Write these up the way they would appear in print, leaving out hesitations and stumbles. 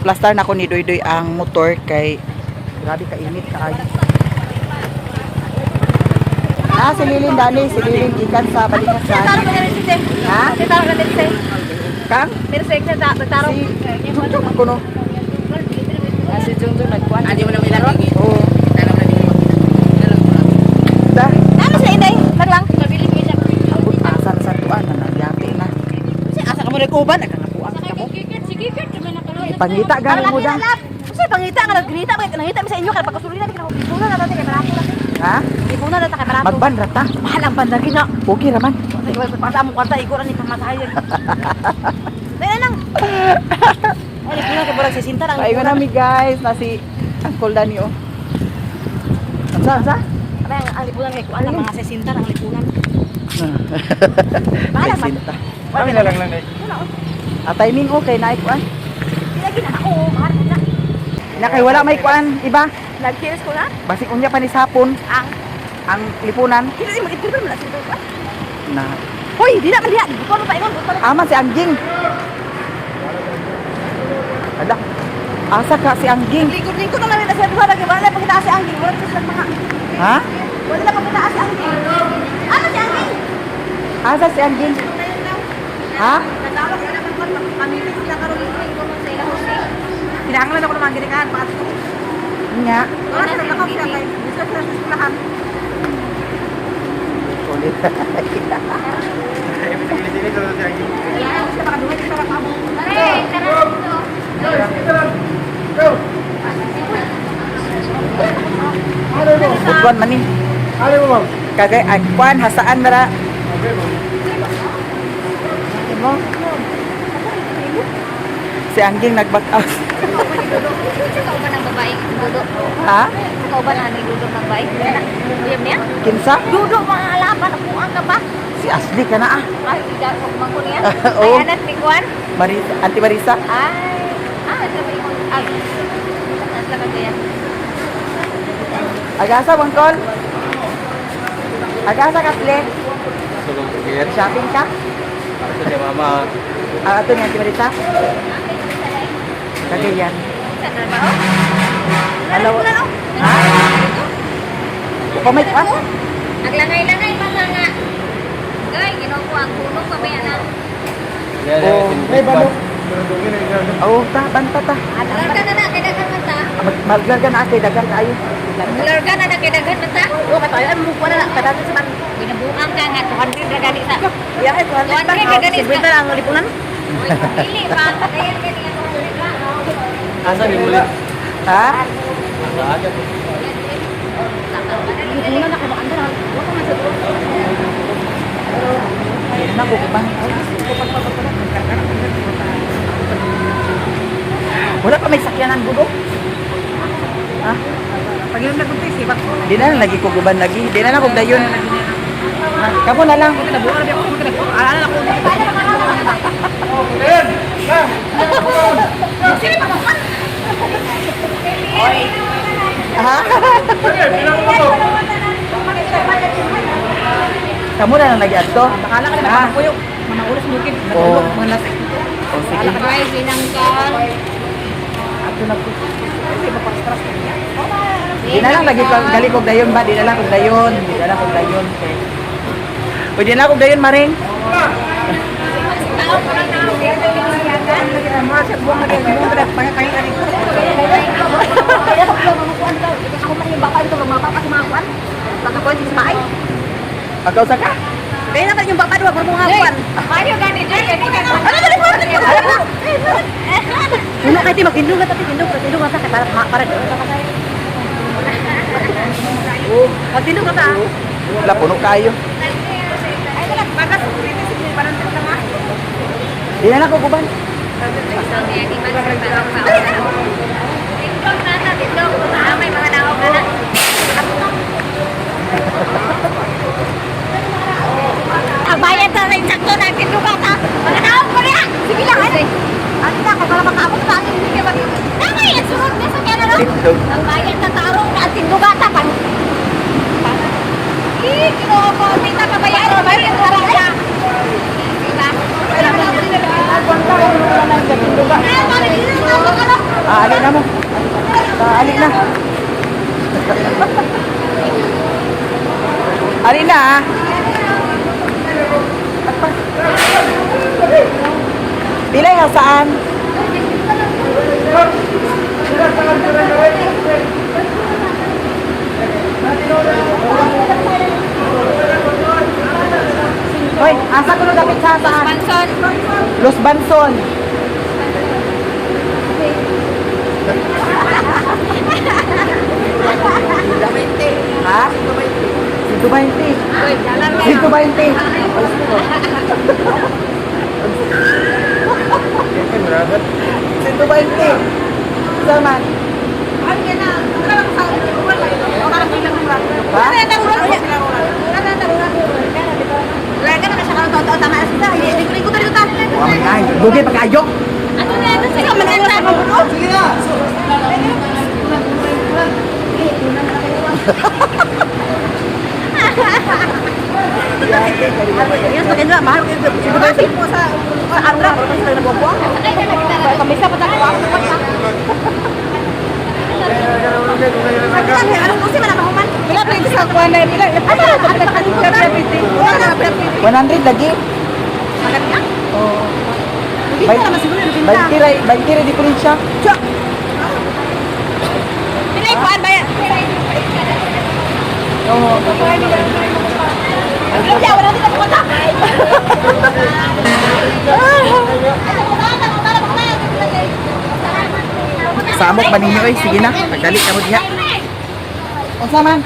Gaplastar na ko ni Doy Doy ang motor kay grabe ka init kaayo. Ah, si Lilin dani, si Lilin gikan sa Balingasan. Tarong ka na rin. Ha? Si tarong ka din. Kang? Pero sa sa tarong. Si Jungjung ako no. Ah, si Jungjung nagkuan. Adi mo na may lagi. Oo. Da. Tama sila inday. Maglang. Abot asa na sa tuan na nagyati na. Kasi asa ka mo nag-uban, nagkangapuan ka mo. Ipangita gani mo da. Kasi pangita nga naggrita, nangita mi sa inyo kay pagkasuloy na kay na na kay barato na. Ha? Ibuna na ta kay barato. Magban ra ta. Mahal ang banda gina. Okay ra man. Pasa mo kwarta igor ani pamatayan. Dai nang. Ay, lipunan kay burag 60 lang. Paingon nami guys na si Uncle Danny oh. Unsa unsa? Abay, ang lipunan kay kuan lang mga 60 lang lipunan. Bahala man. Sinta. Kami na lang lang eh. Ah, timing okay na kuan. Pinagi na ako, mahal na. Na kay wala may kuan iba. Nag-cheers ko na. Basig unya pa ni sapon Ang ang lipunan kilo mag itiro man sila ko. na. Hoy, di na man diha. Buto mo pa ingon, buto. Aman si Angging. Ala. Asa ka si Angging? Lingkod-lingkod na lang na sa duha lagi wala pagkita si Angging, wala sa mga. Ha? Wala na pagkita si Angging. Ano si Angging? Asa si Angging? Ha? Natawag sila ng kwan, pamili sila karon sa ilang hose. Kinahanglan ako ng mga ginikahan pa ato. Nga. Wala sila nakaw sila kay gusto sila sa eskwelahan. Ulit. Kailangan sila makaduhay sila makaabot. Butuan man ni. Ano mo ma'am? Kagay ay kuan hasaan na ra. Mo. Si Angging nag-back out. Sa kauban ng babae, dudo. Ha? Sa kauban na ni dudo ng babae. Uyab niya? Kinsa? Dudo, mga alaban. Apuan ka ba? Si Ashley ka na ah. Ay, ikaw, man ko niya. Oo. Ay, anak ni Juan. Marisa, Auntie Marisa. Ay, ah, sa ba yung... Ay, nasa ka kaya? Agasa, Bangkol. Agasa ka, Ple. Shopping ka? Ito si mama. Ah, ato ni Auntie Marisa. Kagayan. Sa trabaho? Alaw. Ha? Pamay ka? Naglangay-langay pa sa nga. Gay, ginoo ko ang puno pa may anak. Oh. May balo. Oo, ta, banta ta. Larga na na, kay daghan man ta. Ah, Maglarga na kay daghan kaayo. Larga na na, kay daghan man ta. Oo, katayo ay mo na kadato sa man. Ginabuang ka nga, 200 ra gani sa... Ya ay 200 pa. 200 ka gani sa- 50 lang ang lipunan. Uy, pili pa. Kaya gani nga 200 ra. Asa ni muli? Ha? Lipunan na kay makandar. Wa ka man sa dulo. Hindi na ko ba? Wala pa may sakyanan gudo. Ha? Pagilom na kunti si bak. Di na lang lagi ko guban lagi. Di na lang kog dayon. Ha? Kamo na lang. Nabuo na ako, nabuo. Ala na ako. Ha? Kamo na lang lagi adto. Bahala ka na Ah. makapuyok. Mga oras mungkin Oo. natulog mga lasik. O sige. Ay, sinangkan. Adto na ko. Di na lang lagi ko gali kog dayon ba? Di na lang kog dayon. Di na lang kog dayon. Okay. O di na lang kog dayon maring. Kaya ako lang mga kuan daw. Ako man yung baka ito mga baka sa mga kuan. Baka kuan sa baay. Agaw sa ka? Kaya na yung baka duha mga kuan. Mario gani dyan, gani ka. Ano dali mo? Puno kay ti magtindog na ta tindog, tindog na ta kay para para Magtindog na ta. Wala puno kayo. Ay wala baka sa kurite sige parang lang ah. Di na lang kog uban. Tindog na ta, tindog. Ah, may mga naog na na. Ang bayan ta rin sakto na tindog ta. Mga naog ko niya. Sige lang. Ay. Ano na kay para makaabot sa akin hindi kay mag Namay, ang sunod na sa kaya na. Tindog. Ang bayan ta tarong na ang tinduga ta pan. Eh, Ginoo ko, tita kabayan, bayan tarong siya. Diba? Ay, mali, dito na ako, ano? Ari na ah. Pilay hasaan? Hoy, asa ko dapat sa hasaan? Panson. Los Banson. Ha? 120. Uy, dalan kayo. 120. 120. Sama. Ha? Ay, dugay pa kayo. Ato na ito sa kamanatan. Sige na. Sakay ka na kita. One hundred lagi. Oh. 20 ray, 20 ray diferensya. Pilay kuan ba yan? Oo. Ang wala dito pumunta. Samok ba ninyo eh? Sige na, pagdali ka mo diha. Unsa man?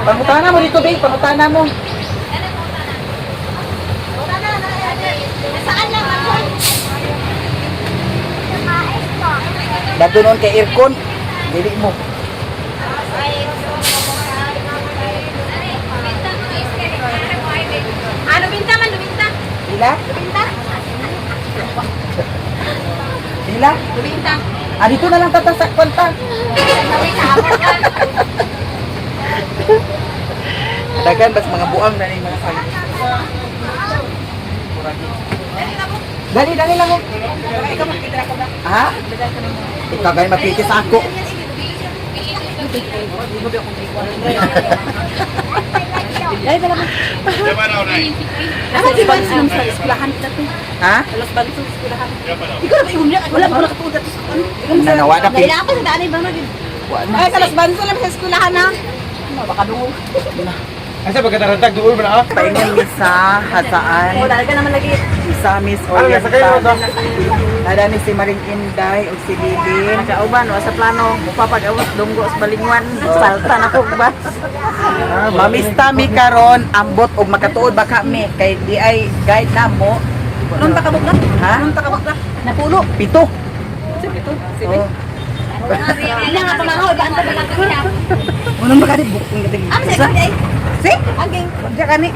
Pangutana mo dito, babe. Pangutana mo. Saan lang man? Dato noon kay aircon. Dili mo. Ano binta man, luminta. Pila? Luminta. Pila? Luminta. Ah, dito na lang tata sa kwanta. Dagan bas mga buang na ni mga sali. Dali, dali lang. Oh. Ha? Ikaw gay mapiti sa ako. Ano si Banson sa eskwelahan dito? Ha? Los Banson sa eskwelahan. Ikaw na ba yung niya? Wala ba nakatuod dito sa ano? Nanawa na pi. Dahil ako sa daan ba magid. Wa na. Ay, sa Los Banson lang sa eskwelahan ha. Baka dungog. Asa pagkatarantag duol ba na ah? Paingon mi sa hasaan. Wala ka naman lagi. Sa Miss Ano nasa kayo Oriental. to? Nada ni si Maring Inday o si Lilin. Nakauban wa sa plano, mupapag-awat dunggo sa balingwan. Salta na ko ba? Mamista mi karon ambot og makatuod ba kami kay di ay guide na mo. Nung takabok na? Ha? Nung takabok na? Napulo. 7. Ito. Oh. Hindi nga pamahaw, ba ang tagal siya. Unang ba kani bukong gating. Ano sa ay? Si? Angking. Diya kani.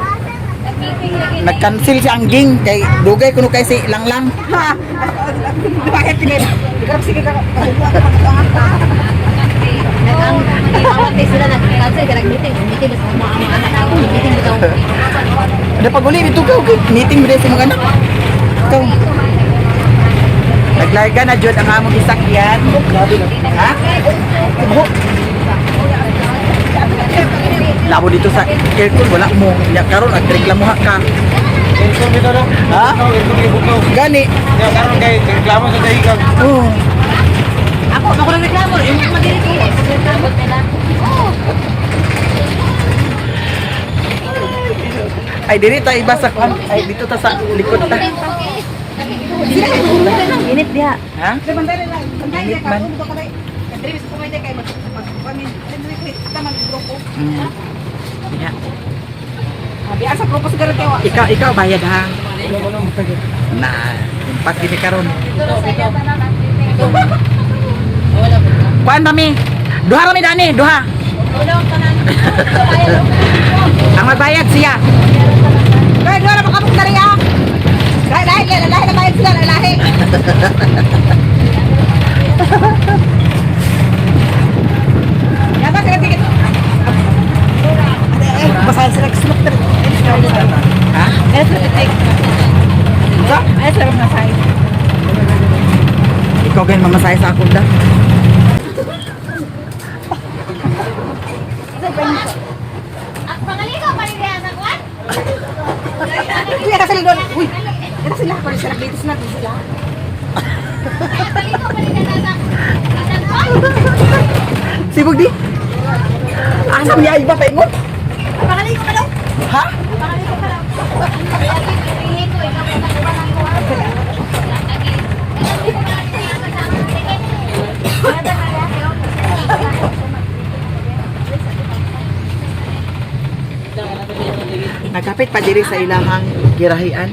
Nag-cancel si Angging kay dugay kuno kay si Langlang. Ha. Bakit tinil? Ikaw sige ka. Nag-ang sila nag-cancel ka nag-meeting, meeting sa mga anak ako, meeting daw. Ada paguli dito ka okay. Meeting mo sa mga anak. Ikaw. Naglarga na jud ang among isakyan. Ha? Buhok. Labo dito sa aircon wala mo. Nya karon agreklamo ha ka. Aircon dito no? Ha? Aircon ibukaw. Gani. Ya karon kay reklamo sa dahigang. Oh. Ako, ako nang reklamo. Yung madiri ko. Reklamo nila. Oo. Ay diri ta iba sa kuan. Ay dito ta sa likod ta. Init diha. Ha? Init man. Diha. Biar sa grupo siguro tayo. Ikaw ikaw bayad ha. Na, impas gini karon. Kuan ba mi? Duha ra mi dani, duha. Ang magbayad siya. Kaya dua na makabuk na rin ah. Lahi, lahi, lahi, lahi, lahi, sila, lahi. Yata sila tigit. Eh, basahin sila sulok na rin. Ha? Eh, sila titik. Sa? Ay, sila masahin. Ikaw Mo gayon mamasahe sa akong da. At pangaligo pa rin kaya sa kwan? Kuya ka sila doon. Uy. Ito sila. Pwede sila. Dito sila. Dito sila. Pangaligo pa rin kaya sa kwan? Sibog di. Asa niya iba pa ingon? Pangaligo ka daw. Ha? Pangaligo ka daw. Lagi, ko, ikaw pa sa kwan ang kuwan. Lagi. Nagkapit pa diri sa ilahang girahian.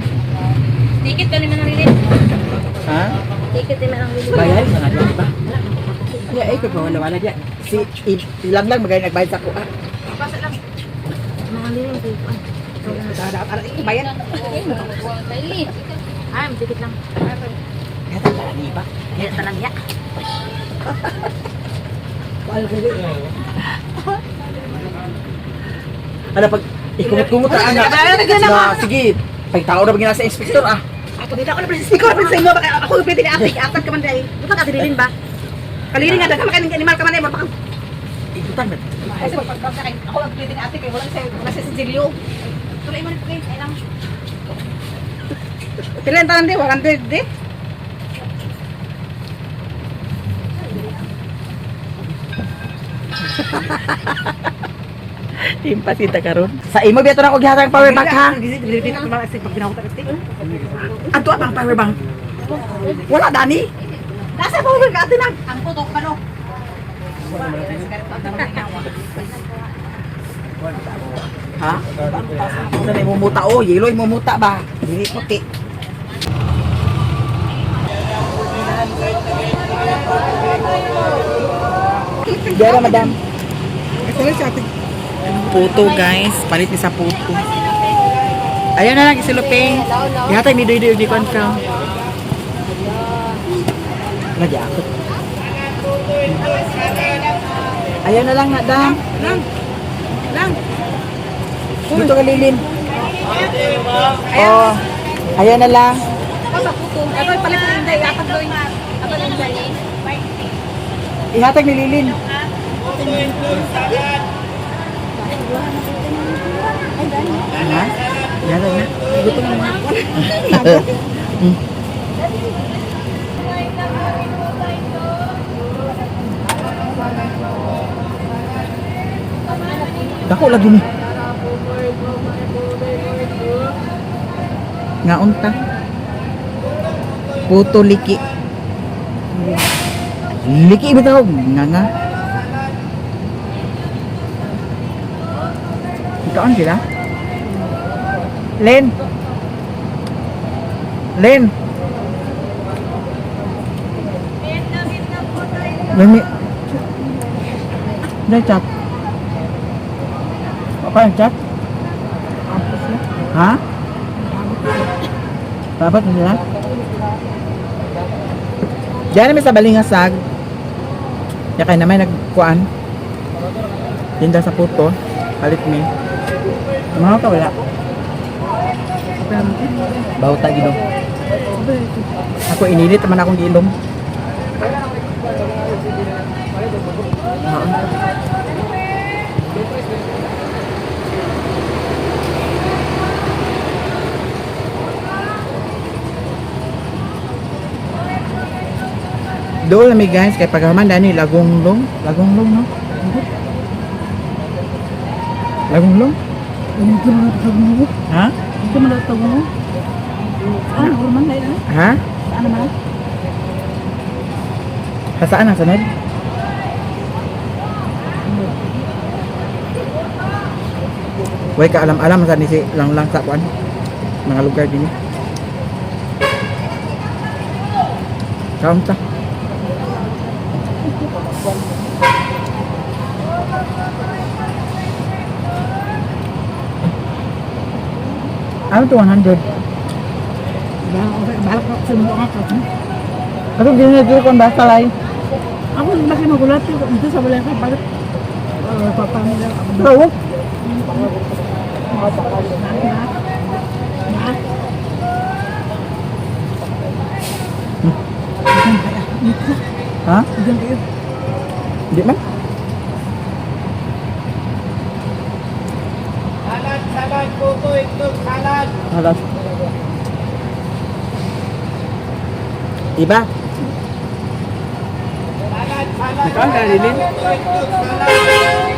Ticket ka naman ang lilit. Ha? Ticket naman ang lilit. Bayad mga diya ba? Ya, ay ko wala wala diya. Si ilang lang magay nagbayad sa ko. Ah. Mga lilit kayo. Bayan. Ay, ticket lang. Yata ka ni ba? Kaya talang ya. Ano pag ikumot-kumot ra ana. Na sige, pagtao ra ba sa inspector ah. Ako dito ako na princess. Ikaw na princess mo. Ako yung pwede na ate. Atag ka man dahil. Buta ka dililin ba? Kalilin nga. Daghan makainin animal ka man dahil. Mapakang. Ikutan man. Kasi pagpagpag ako ang pwede na ate. Kaya wala sa wala sa Sigilio. Tuloy mo na po kayo. Ay lang. Pila ang tanan di? 100 di? Impasita karon. Sa imo biya to na og gihatag power bank ha. Adto ang power bank. Wala dani. Nasa power bank ate na. Ang putok pa no. Ha? Sa na imumuta oh, yelo imumuta ba? Dili puti. Dera madam. Puto guys, palit ni sa puto. Ayun na lang isiluping. Ihatag ni Doy Doy di kon ka. Lagi ako. Ayun na lang madam. Lang. Lang. Dito ka lilin. Oh. Ayan na lang. Ako sa puto. Ito palit na inday. Atag doy. Atag inday. Ihatag ni Lilin. Ha? Ihatag na. Gutom na. Dako lagi ni. Ngaunta. Puto liki. Liki bitaw nga nga. Ikaon sila? Len. Len. Lami. Dahil chat. Apa yang chat? Ha? Dapat na sila? Diyan namin sa Balingasag. Ya kay naman nagkuan. Tinda sa puto. Palit mi. Mga ka wala. Bawta gino. Ako inilit man akong giilom. Dool na mi guys kay paghaman dani lagonglong, lagonglong no. Lagonglong? Ha? Ha? Saan ang sanod? Way ka alam-alam sa ni si lang lang sa kuan. Mga lugar din. Kaon ta. Ano to 100? Balak ako sa mga ka. Ako ginigil ko ang basta lay. Ako laki magulat dito sa wala ka palit. Papa nila. Oo. Ha? Di man? Salad, salad, puto, itlog, salad. Halas. Iba? Salad, salad. Nakaon ka, Lilin? Puto, itlog, salad.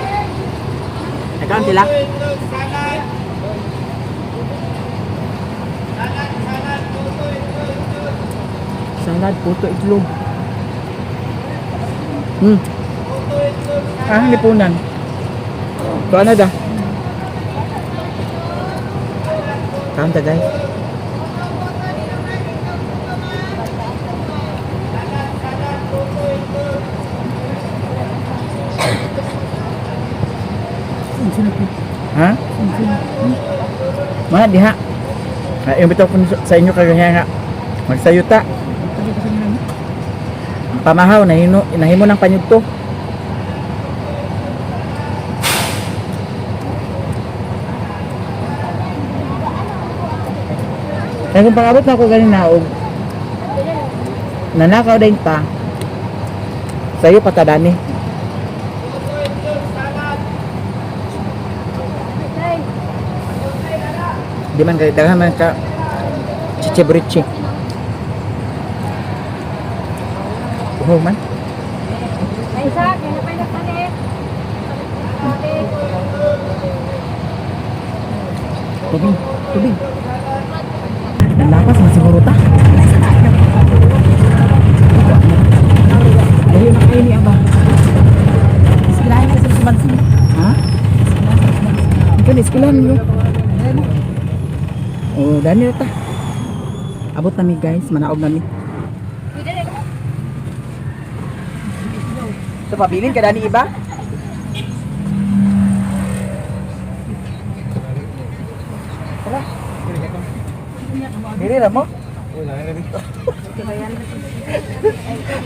Nakaon sila? Puto, itlog, salad. Salad, salad, puto, itlog, itlog. Salad, puto, itlog. Puto, itlog, salad. Ah, lipunan. Kuha na da. Kaon ta, guys. Ha? Mga diha. Ah, yung bitaw ko sa inyo kagahiya nga. Magsayuta. Ang pamahaw, nahimo, nahimo ng panyugto. Kaya kung pangabot na ako ganina og nanakaw din ta sa'yo patadani. Di man kay daghan man ka chichibrichi. Uho man. Ay, isa, kaya pa yung nagpanik. Tubig, tubig. Ang lakas man siguro ta. Dali na kayo ni Aba. Eskwelahan ka sa sumansin. Ha? Ikaw na eskwelahan mo. Oh, dani na ta. Abot na mi, guys, manaog na mi. So pabilin ka dani iba? Tara. Dili ra mo?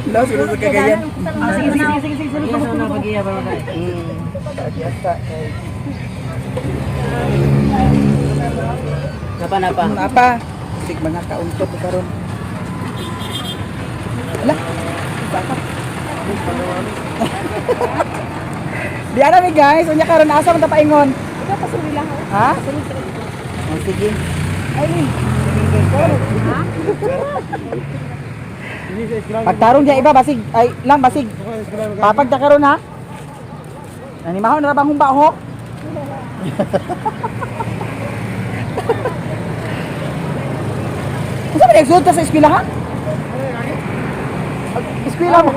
Lo, siguro sa Cagayan. Ah, sige, sige, sige, sige, sige. Kagiyata kay Napa, napa. Apa? Sig mga kaunto ko karon. Ala. Baka. Di ana mi, guys, unya karon asa man ta paingon? Ikaw pa sa nila. Ha? Oh, sige. Ay, ni. Pagtarong diya iba basig ay lang basig. Papag ta karon ha. Nanimaho na ra bang humba ho? Unsa man nagsuot ta sa eskwela ha? Eskwela mo.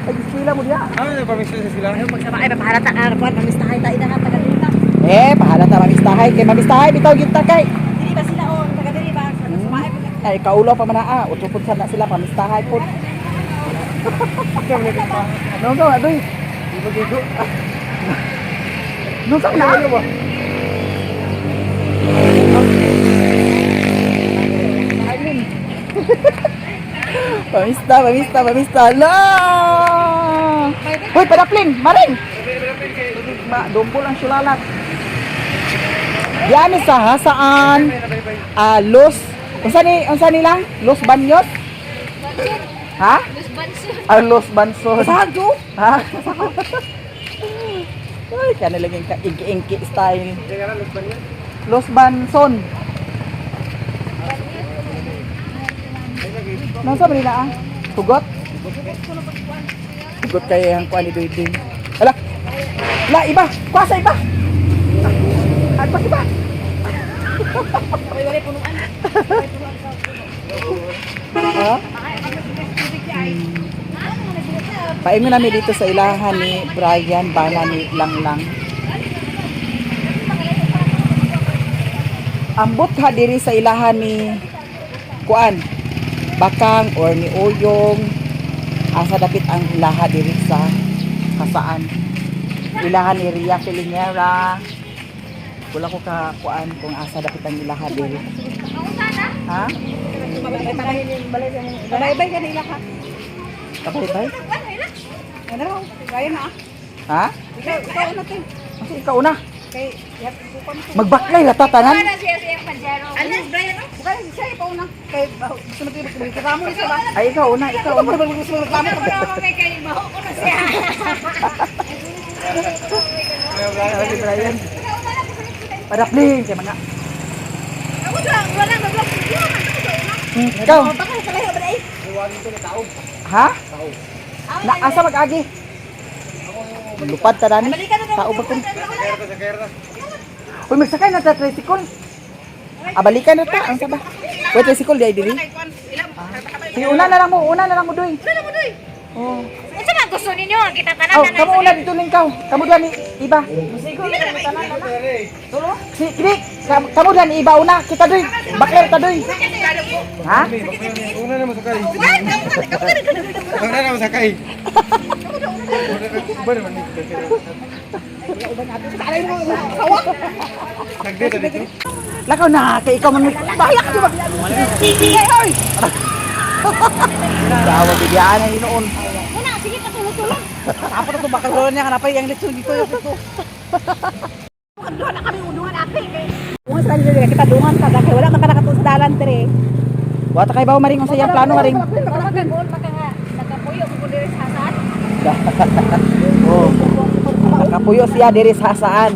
Pag-eskwela mo diya. Ano na permission sa sila? Ay, papahalata ka. Kuan, pamistahay tayo na ka, taga diri ta. Eh, pahala ta mamistahay kay mamistahay bitaw gyud ta kay. Diri ba sila o taga diri ba? Sa sumaay pa. Ay kaulo pa man na ah, utro pud sana sila pamistahay pud. No go adoy. No sa na. Pamista, pamista, pamista. La! Hoy, padaplin, maring. Ma, dumbol ang sulalat. Yan sa hasaan. Ah, Los unsa nila? Los Baños? Ha? Los Bansun. Ah, Los Bansos. Saan to? Ha? Ay, kana lang yung ka-inki-inki style. Los Banson. Nasa ba nila ah? Tugot? Tugot kay ang kuan ni Duyding. Ala. La iba, kuha sa iba. Ah, kuha sa iba. Ha? Paingon namin dito sa ilahan ni Brian Bana ni Langlang. Ambot ha diri sa ilahan ni Kuan Bakang or ni Uyong, asa dapit ang ilaha diri sa Kasaan. Ilahan ni Ria Filingera. Wala ko ka kuan kung asa dapit ang ilaha diri. Ha? Bye-bye ka nila ka. Kapitay? Ano? Kaya na ah. Ha? Ikaw, ikaw una te. Kasi ikaw una. Magbaklay ra ta tanan. Wala siya siya Pajero. Ano, Brian? Bukan siya pa una. Kay gusto mo tayo magreklamo ni ba? Ay, ikaw una, ikaw una. Gusto mo reklamo Ano ko may kay baho ko na siya. Ay, Brian. Padakling kay mga. Ako lang, wala mag-vlog. Ikaw. Baka sa lahi ba ay? Ha? Na asa mag-agi? Lupad ta dani. Tao ba kun? Uy, magsakay na ta tricycle. Ah, balikan na ta. Ang saba. Uy, tricycle di ay diri. Sige, una na lang mo, una na lang mo doy. Una na mo doy. Oh. Unsa man gusto ninyo? Kita tanan Oh, na kamo una dito lang ikaw. Kamo duha ni iba. Si kini, kamo duha ni iba una. Kita doy. Bakler ta doy. Ha? Una na masakay. Una na masakay. Ba naman ni? Nagdito dito. Lakaw na kay ikaw man bahala ka ba? Sige, oy. Dawa bigyan na noon. Una, sige patulog-tulog. Apo na to bakal niya kanapay ang lechon dito yung dito. Duha na kami udungan ate kay. Ungan sa kanila kita dungan ka kay wala man ka nakatuon sa dalan dire. Wa ta kay bawo maring unsa iyang plano maring. Wala ka goal maka nga nakapuyo ko diri sa hasaan. Oh. Nakapuyo siya diri sa hasaan.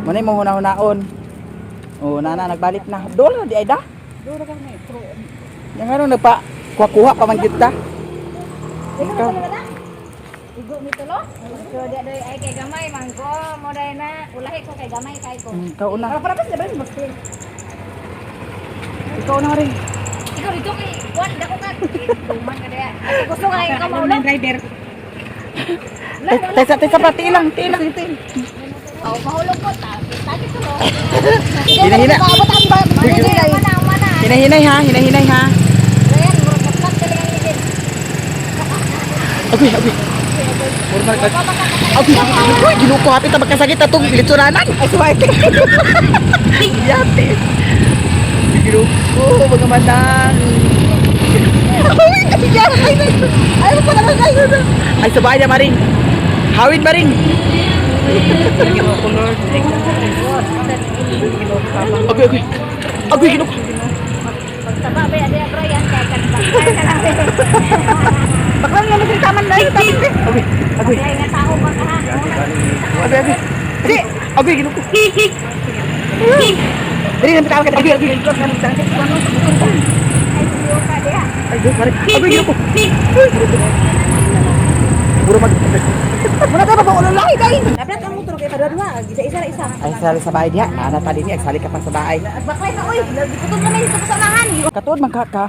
Muna mo hunahunahon. Oh, nana nagbalik na. Dol na di ay da. Dura ka may. Yang ano nagpa kuha-kuha pa man gyud ta. Ikaw. Igo mi tulo. So di doy ay kay gamay mangko mo day na ulahi ko kay gamay kay ko. Ikaw una. Para para pa sila ba mag Ikaw na maring. Ikaw dito kay kuan dako ka. Duman ka diya. Ate gusto nga ikaw maulog. driver. Tesa tesa pa tilang, tilang. Oh, mahulog ko ta. Tagi tulo. Hinahina. Mana mana. Hinahinay ha, hinahinay ha. Ayan, murag kaplag talaga ang ligid. Agoy, agoy. Murag mag Agoy, agoy, ginoo ko hapit ta magkasakit atong litsuranan. Ay suway. Yate. Ginoo ko, mga manang. Ay, kasiyan. Ay, ay, ay, ay, ay, ay, sa bahay na maring. Hawid maring. Agoy, agoy. Agoy, ginoo ko. Pagsaba ba ya Brian kay kan ka lang. Baklan nga magreklaman na ito. Agoy, agoy. Kay nga tao pa ka ha. Agoy, agoy. Di, agoy, ginoo ko. Diri na tawag ka. Agoy, agoy. Ay, siyo ka diha. Ay, Diyos, maring. Agoy, ginoo ko. Puro mag... Muna tayo pag-ululay kay. Dapat ang motor kay padua isa-isa ra isa. Ay, sali sa bahay diha. Ana ta din, sali ka pa sa bahay. Baklay na oy, giputol na may sa unahan. Katuod man ka ka.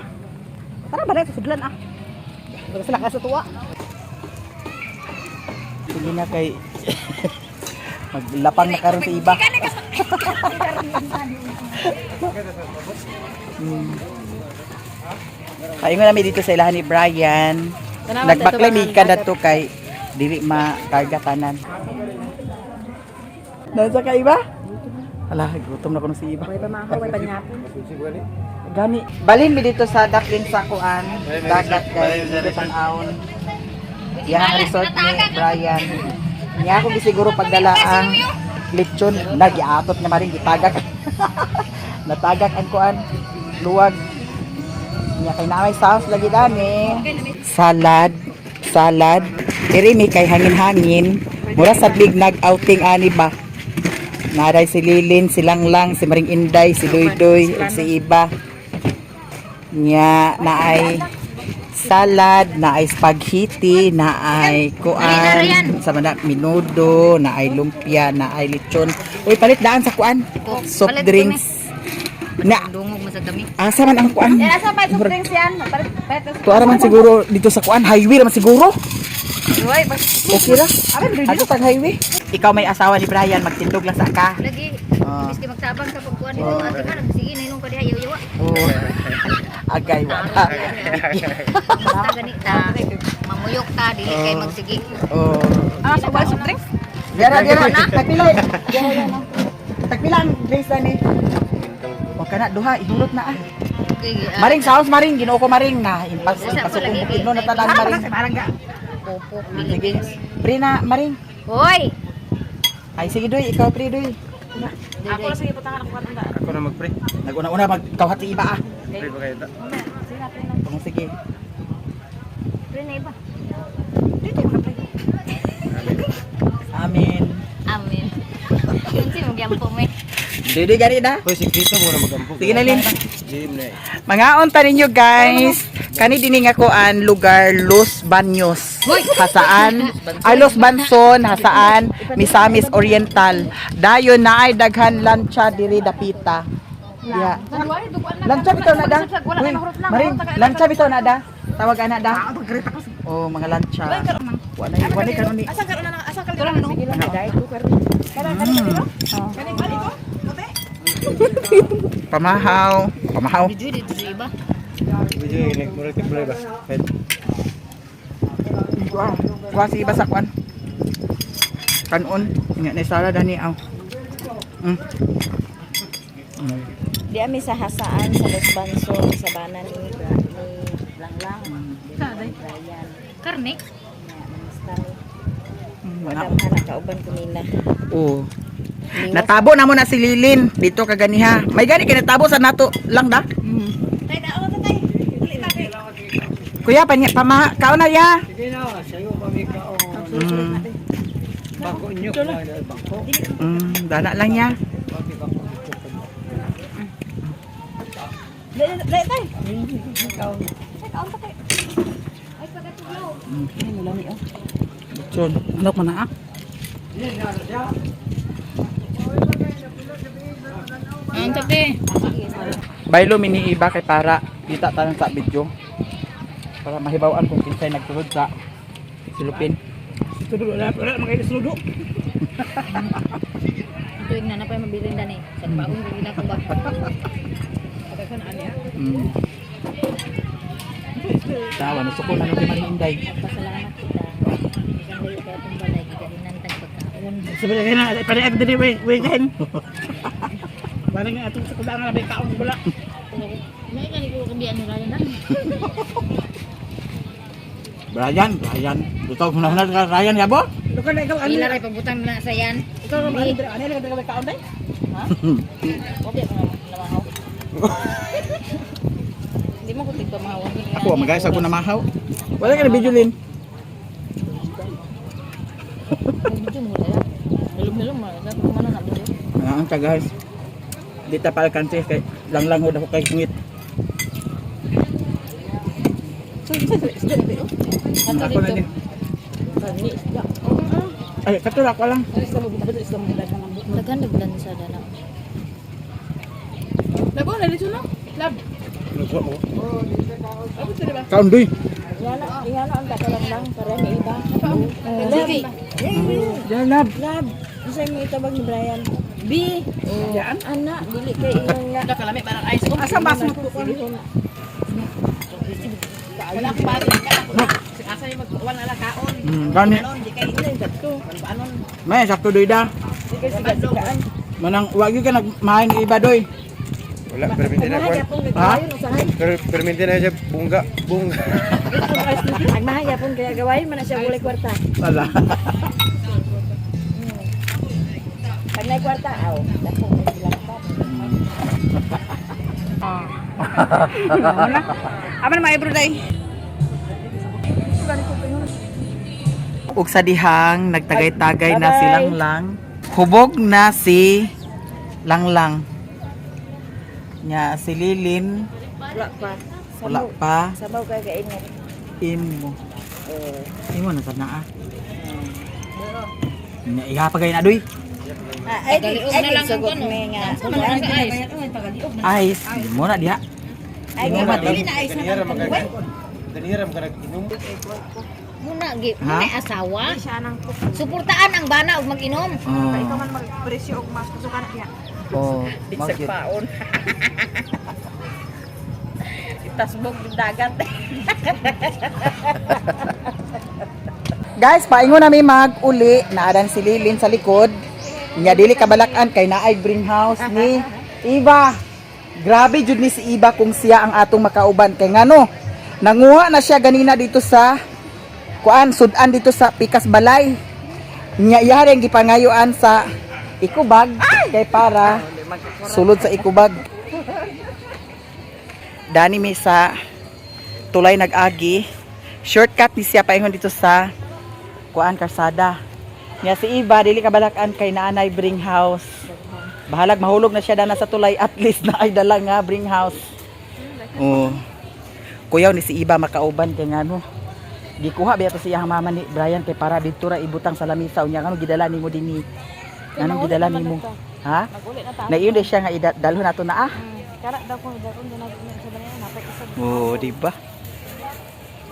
Tara ba na sudlan ah. Wala sila ka sa tuwa. Sige na kay maglapang na karon sa iba. Paingon nami dito sa ilahan ni Brian. Nagbaklay mi ka na to kay dili makarga tanan. Nasa ka iba? Ala, gutom na ko si iba. Way pa mga way panyapon. Gani, balin mi dito sa daplin sa kuan, dagat kay dito tan-awon. Yang resort ni Brian. Niya ako gisiguro pagdala ang lechon nagiatot nga maring gitagak. Natagak ang kuan, luwag. Niya kay na may sauce lagi dani. Salad, salad. Diri mi kay hangin-hangin. Mura sa big nag-outing ani ba. Naray si Lilin, si Langlang, si Maring Inday, si Duyduy, ug si Iba. Nya naay salad, naay spaghetti, naay kuan, sa mana minudo, naay lumpia, naay lechon. Uy, palit daan sa kuan. Soft Palit drinks. Na Dungog mo sa kami. asa man ang kuan? Yan asa pa soft drinks yan. Palit palit. Tuara man siguro dito sa kuan, highway ra man siguro. Uy, Okay ra. Ato tag highway. Ikaw may asawa ni Brian, magtindog lang sa ka. Lagi, Ah. miski magtabang sa pagkuan dito, ate ka, sige na ka diha yaw-yawa. Oh. Agay wala. Ta gani ta. Mamuyok ta dili kay magsige. Oh. Ah, sa soft drinks? Dira dira tagpila. Tagpila ang drinks ani. Wa kana duha ihulot na ah. Okay, ah, Maring sauce maring Ginoo ko maring na impas Usa pa pasok lagi, kong bukid no natalaan maring. Barangga. Popo, Sige. Philippines. Pre na maring. Hoy. Ay, sige doy, ikaw pre doy. Ako lang sige putangan ako katanda. Ako na mag-pre. Naguna-una mag ikaw hati iba ah. Pre ba kayo ta? Kung sige. Pre na iba. Amin. Amin. Unsi mo gyampo me. Doy doy gani na. Hoy, sikreto mo na magampok. Sige na Lin. Gym na eh. Mga unta ninyo guys. Kani dinhi nga ko an lugar Los Baños. Hasaan? Ay Los Banson, Hasaan, Misamis Oriental. Dayon na ay daghan lancha diri dapita. Yeah. Lancha bitaw na da. Uy, Marin, lancha bitaw na da. Tawag ana da. Oh, mga lancha. Wala wala karon ni. Asa karon na asa karon no? Sige lang dai ko karon. Kani kani ko? Puti. Pamahaw, pamahaw. Dito dito iba. Medyo yung murag tibulay ba? Kahit Kuha si iba sa kuan. Kanon, nga na sala dani aw. Di ami sa Hasaan, sa Los Banson, sa Bana ni, ni Langlang, ni Brian, Karne. na minister. Wala. Madam na kauban ko nila. Oo. Natabo na mo na si Lilin dito kaganiha. May gani kay natabo sa nato lang da. Tay na ako tay. Dili ta kay. Kuya panya pama kaon na ya. Sige na, sayo kami kaon. Bako inyo, kumain na bako. Dana lang ya. Dai dai tay. Chon, ano ko na ah? Ang tabi. Baylo mini iba kay para kita tanan sa video. Para mahibaw-an kung kinsay nagsulod sa silupin. Sudo wala wala mga sudo. Tuig na na pa mabilin dani. Sa bagong gina ko ba. Tawa no suko na no kay Marinday. Pasalamat kita. Bisan dayo kay atong balay gigalinan tag pagkaon. Sabi na pare at dili we we kain. Barang nga atong sa kudangan na may kaon wala. May kani ko kabian ni Ryan na. Brian, Brian. Bitaw mo na na Ryan yabo. Lukan na ikaw ano? Ila ray pagbutang na sa yan. Ikaw ano ano ano ano kaon day? Okay pa namahaw. Hindi mo ko tigpamahaw. Ako magaysa ko na mahaw. Wala ka na video Lin. Video mo tayo. Hilom-hilom mo. Sa kumana na video. Ang ka guys. Di ta pa alkanse kay langlangod ako kay sungit. Ato Ako na dito. din. Ay, katulak ko lang. Daghan naglan sa dana. Labo na dito no? Lab. Nagwa mo. Kaon doy. Ihana ang katalang lang para ni iba. Sige. Yan lab. Lab, isa yung itabag ni Brian. B. Yan. Ana, dili kay ingon nga. Asa baso mo ko? Wala akong baso. Asa yung mag wala na kaon. Gani. Di kay anon. May sakto doy da. Manang wag gyud ka nagmahay ni iba doy. Wala, perminti na kuan. Ha? Pero perminti na siya bungga, bungga. Agmahaya pun kaya gawain man na siya gulay kwarta. Wala. Pag nay kwarta aw, dako kay bilang pa. Aman mga ibro day. Ug sa dihang nagtagay-tagay na si Langlang. Hubog na si Langlang. Nya si Lilin Wala pa. wala pa. Sabaw kay kainit. Imo. Imo na sad na ah. Nya iha pa gay na doy. Ah, ay di Tagaliog ay na di lang ang sugot kuno. me nga. Sa man sa ice. Ice mo na diha. Ay Imo ba di di? Ganihara man ka. Ganihara man ka nag-inom. Muna gi, Ha? muna asawa. Suportaan ang bana og mag-inom. Oh. Ikaw man magpresyo og mas kusukan na niya. Oh, magyud. Paon. Itasbog ng dagat. Guys, paingon nami mag-uli, naadan si Lilin sa likod. Nya dili kabalakan kay naay greenhouse ni Iba. Grabe jud ni si Iba kung siya ang atong makauban kay ngano. Nanguha na siya ganina dito sa kuan sudan dito sa Pikas Balay. Nya iya rin gipangayuan sa ikubag kay para sulod sa ikubag. Dani mi sa tulay nag-agi. Shortcut ni siya paingon dito sa kuan karsada. Nya si Iba dili ka balakan kay naanay bring house. Bahalag mahulog na siya dana sa tulay, at least na ay dala nga bring house. Oh. Kuyaw ni si Iba makauban kay ngano. Gikuha biya to siya ang mama ni Brian kay para didto ra ibutang sa lamisa unya ngano gidala nimo dinhi. Nganong gidala nimo? Ha? Mag-uli na ta. Naiyon day siya nga dalhon nato na ah. Kara daw kung daron doon na sa banana napay isa. Oo, di ba?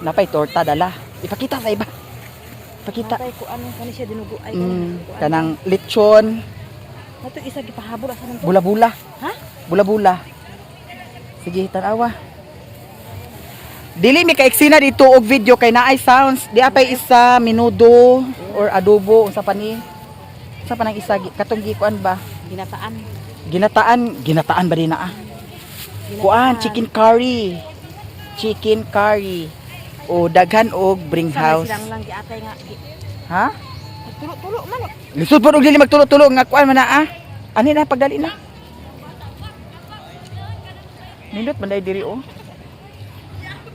Napay torta dala. Ipakita sa iba. Ipakita. Napay ko ano kani siya dinugo ay Kanang lechon, Nato isa gipahabol asa man to. bula-bula. Ha? Bula-bula. Sige, tanawa. Dili mi kaeksina dito og video kay naay sounds. Di apay isa minudo or adobo unsa pa ni? Unsa pa nang isa katong gikuan ba? Ginataan. Ginataan, ginataan ba din na ah? Kuan, chicken curry. Chicken curry. O daghan og bring house. Silang lang giatay nga. Ha? Tulo-tulo man. Lisod po og dili magtulo-tulo nga kuan man na ah. Ani na pagdali na. Nindot man day diri oh.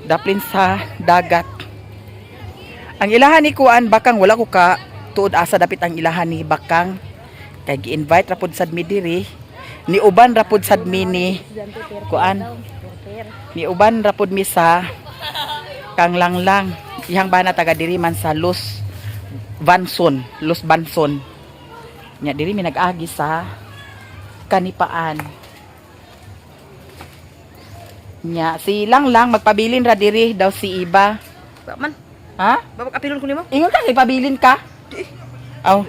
Daplin sa dagat. Ang ilahan ni kuan Bakang, wala ko ka tuod asa dapit ang ilahan ni Bakang. Kay gi-invite ra pod sad mi diri. Ni uban ra pod sad mi ni kuan. Ni uban ra pod mi sa Kang Langlang. Iyang bana taga diri man sa Los Vanson, Los Banson. Nya diri mi nag-agi sa Kanipaan. Nya si Langlang magpabilin ra diri daw si Iba. Ba man. Ha? Babak apilon ko nimo. Ingon ka kay pabilin ka? Aw.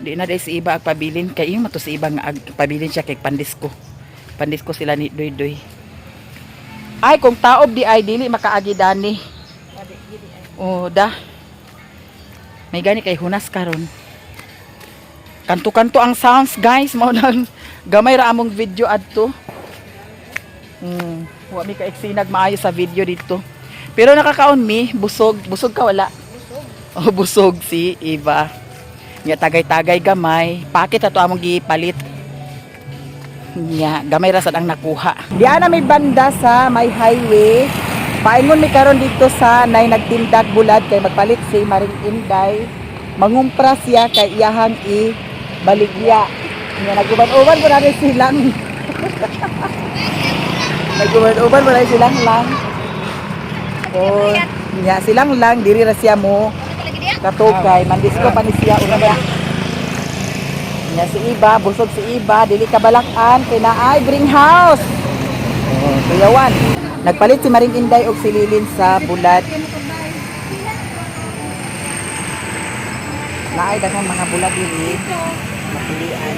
Di na dai si Iba agpabilin kay ingon man to si Iba nga agpabilin siya kay pandisko. Pandisko sila ni Doy Doy. Ay kung taob di ay dili makaagi dani. Oh, da. May gani kay hunas karon. Kanto-kanto ang sounds guys, mao nang gamay ra among video adto. Wa mi kaeksinag maayo sa video dito. Pero nakakaon mi, busog, busog ka wala? Busog. Oh, busog si Iba. Nya tagay-tagay gamay, pakit ato among gipalit. Nya gamay ra sad ang nakuha. Diyan na may banda sa may highway. Paingon mi karon dito sa nay nagtindag bulad kay magpalit si Maring Inday. Mangumpra siya kay iyahang i baligya. Nya naguban-uban mo na rin silang. Naguban-uban mo na rin silang lang. Oh, nya silang lang diri ra siya mo katukay mandisko pa ni siya unya. Nya si Iba, busog si Iba, dili ka balakan kay naay greenhouse. Oh, kuyawan. Nagpalit si Maring Inday og sililin sa bulad. Naay daghang mga bulad diri. Mapilian.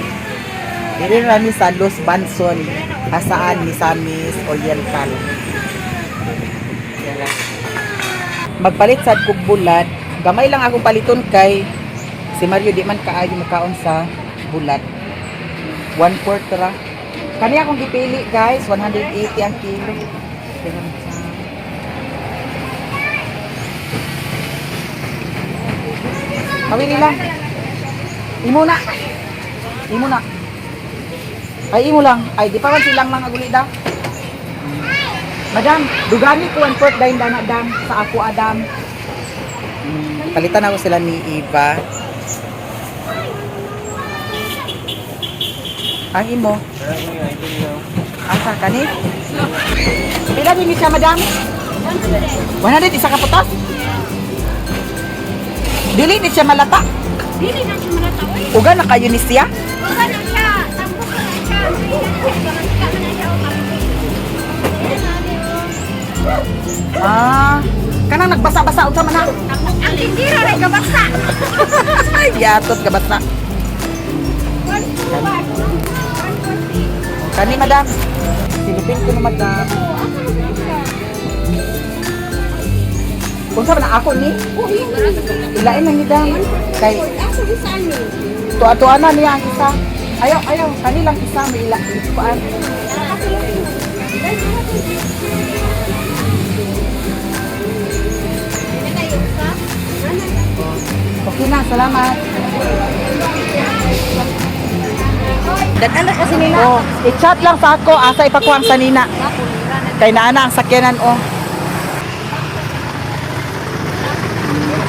Diri ra mi sa Los Banson, Hasaan, Misamis, Oriental. Dara. Magpalit sad kog bulad. Gamay lang akong paliton kay si Mario di man kaayo mukaon sa bulad. 1/4 ra. Kani akong gipili guys, 180 ang kilo. Kawili lang. Imo na. Imo na. Ay, imo lang. Ay, di pa man silang mga guli daw. Madam, dugani ko 1/4 dahin dana dam sa ako Adam. Palitan ako sila ni Eva. Ang imo. Asa kani? Pila din siya, madam? 100 isa ka putas? Dili ni siya malata. Dili na siya malata oy. Uga na kayo ni siya. Uga na siya, tambok na siya. Ka na siya o tambok. Ah, kanang nagbasa-basa unsa man na? Ang tindira ray gabasa. Ay, yatot gabasa. Kani, madam. Silipin ko na, madam. Kung sa man ako ni? Ilain lang ni dam. Kay tuwa-tuwa na niya ang isa. Ayaw, ayaw. Kanilang isa may ila. Kuan. Okay na, salamat. Dad-an ra kasi nila. Oh, i-chat lang sa ako asa ipakuha ang sanina. Kay naa na ang sakyanan oh.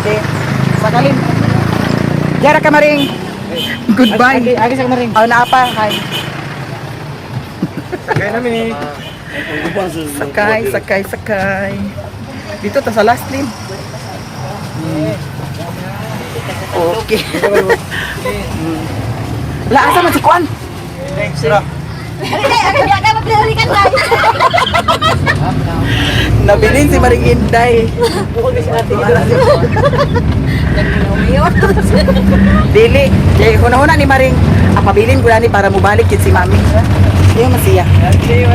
Okay. Sakalin. Yara ka maring. Goodbye. Agi sa maring. Oh, naa pa. Hi. Sakay namin. Sakay, sakay, sakay. Dito ta sa last lane. Okay. La asa man si Kuan? Extra. Nabilin si Maring Inday. Dili, kay hunahuna ni Maring, apabilin ko ni para mubalik yun si Mami. Di man siya.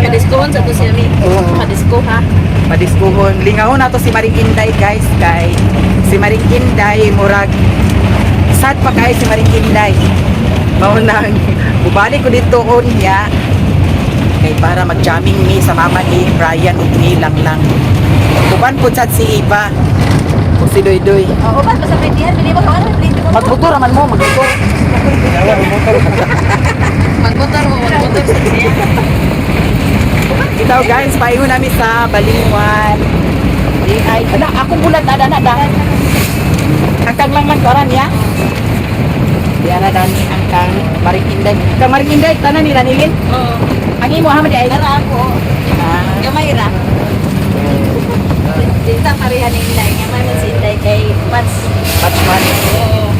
Kadiskuhon sa to siya mi. Oo. Kadisko ha. Madiskuhon. Lingahon nato si Maring Inday, guys, kay si Maring Inday murag sad pa kay si Maring Inday. Mao nang mubalik ko dito niya kay para mag-jamming mi sa mama ni Brian ug ni Lang Lang. Uban pud sad si Iba ug si Doydoy. Oo, ba sa pwedihan, pwede mo kawan, pwede mo. Magmotor raman mo, magmotor. Magmotor mo, magmotor sa siya. Ikaw guys, paingon namin sa Balingwan. Di ay, ana akong bulat ada na da. Angkang lang lang karan ya. Di ana dani angkang Maring Inday. Kang Maring Inday tanan ni Ranilin. Oo. Ang imo ha man di ay. Dara ako. Ah, Gamay ra. Dita pareha ni Inday. Gamay man si Inday kay Pats. Batman. Oo.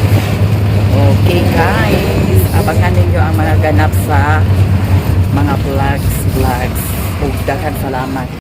Okay guys, abangan ninyo ang mga ganap sa mga vlogs, vlogs. Ug daghan salamat.